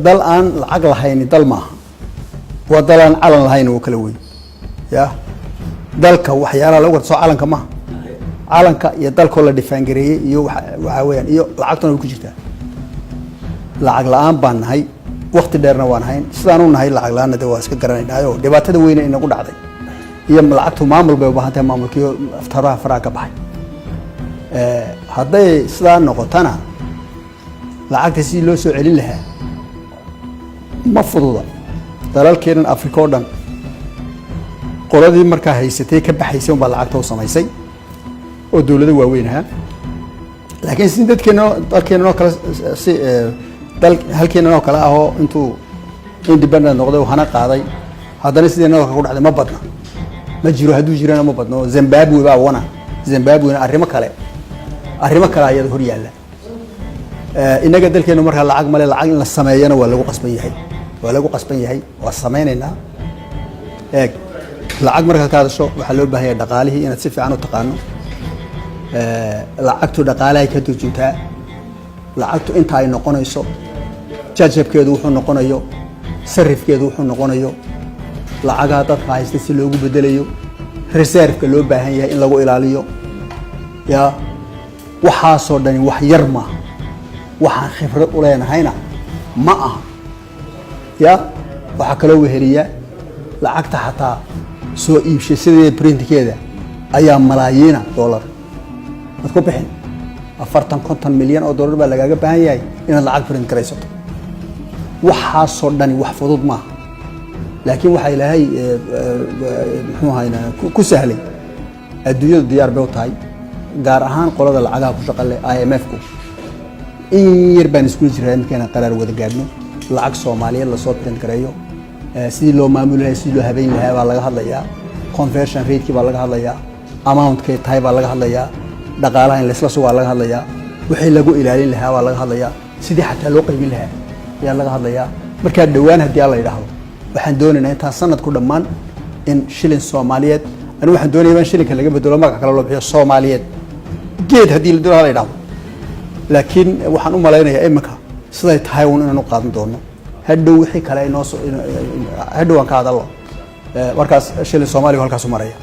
Dal aan lacag lahayni dal maaha, waa dal aan calan lahayn oo kala weyn. Ya dalka waxyaalaha lagu garto soo calanka maaha. Calanka iyo dalkoo la define gareeyey iyo waxaa weeyaan iyo lacagtuna way ku jirtaa. Lacag la-aan baan nahay, wakti dheerna waan hayn sidaanu nahay. Lacag la-aanna de waa iska garanaynaayo dhibaatada weyne inagu dhacday. Iyo lacagtu maamul bay u baahan tahay, maamulkiiyo aftaraha faraha ka baxay. Hadday sidaa noqotana, lacagta sidii loo soo celin lahaa ma fududa. Dalalkeenan Africa oo dhan, qoladii markaa haysatay ka baxaysay unbaa lacagta u samaysay oo dowlado waaweyn ahaa. Laakiin si dadkeena, dalkeenan oo kale, si dal halkeenan oo kale ahoo intuu independent noqday oo hana qaaday, haddana sideenna ku dhacday ma badna, ma jiro. Hadduu jirana ma badno. Zimbabwe baa wana, Zimbabwena arrimo kale ayada hor yaalla. Innaga dalkeenu markaa lacag male. Lacag in la sameeyana waa lagu qasban yahay, waa lagu qasban yahay. Waa sameynaynaa. Eeg, lacag markaad ka hadasho, waxaa loo baahan yahay dhaqaalihii inaad si fiican u taqaano. Lacagtu dhaqaalahay ka turjuntaa. Lacagtu inta ay noqonayso, jajabkeedu wuxuu noqonayo, sarifkeedu wuxuu noqonayo, lacagaha dadka haysta si loogu bedelayo, reserve-ka loo baahan yahay in lagu ilaaliyo, ya waxaasoo dhani wax yar maaha. Waxaan khibrad u leenahayna ma aha. Ya waxaa kaloo weheliya lacagta xataa soo iibshasadeeda, print-keeda ayaa malaayiina dollar ad ku bixin. 40, 50 milyan oo dollar baa lagaaga baahan yahay inaad lacag print garaysato. Waxaasoo dhani wax fudud maaha, laakiin waxaa Ilaahay muxuu ahayna ku sahlay. Adduunyadu diyaar bay u tahay, gaar ahaan qolada lacagaha ku shaqa leh, IMF ku. In yar baan iskula jiraa iminka inaan qaraar wada gaadhno, lacag Soomaaliyeed lasoo print gareeyo. Sidii loo maamuli lahaa, sidii loo habeyn lahaa baa laga hadlayaa. Conversion rate-kii baa laga hadlayaa, amount-kay tahay baa laga hadlayaa, dhaqaalaha in laysla sugaa laga hadlayaa, wixii lagu ilaalin lahaa baa laga hadlayaa, sidii xataa loo qaybin lahaa ayaa laga hadlayaa. Markaa dhowaan, haddii Alla yidhaahdo, waxaan doonaynaa intaan sanadku dhammaan in shilin Soomaaliyeed. Anigu waxaan doonaya in shilinka laga bedelo, magac kale loo bixiyo, Soomaaliyeed geed haddii la doono hala yidhahdo. Laakiin waxaan u malaynayaa iminka siday tahay un inaan u qaadan doono. Hadhow wixii kale inoo hadhow aan ka hadallo. Markaas shilin Soomaaliga halkaasu maraya.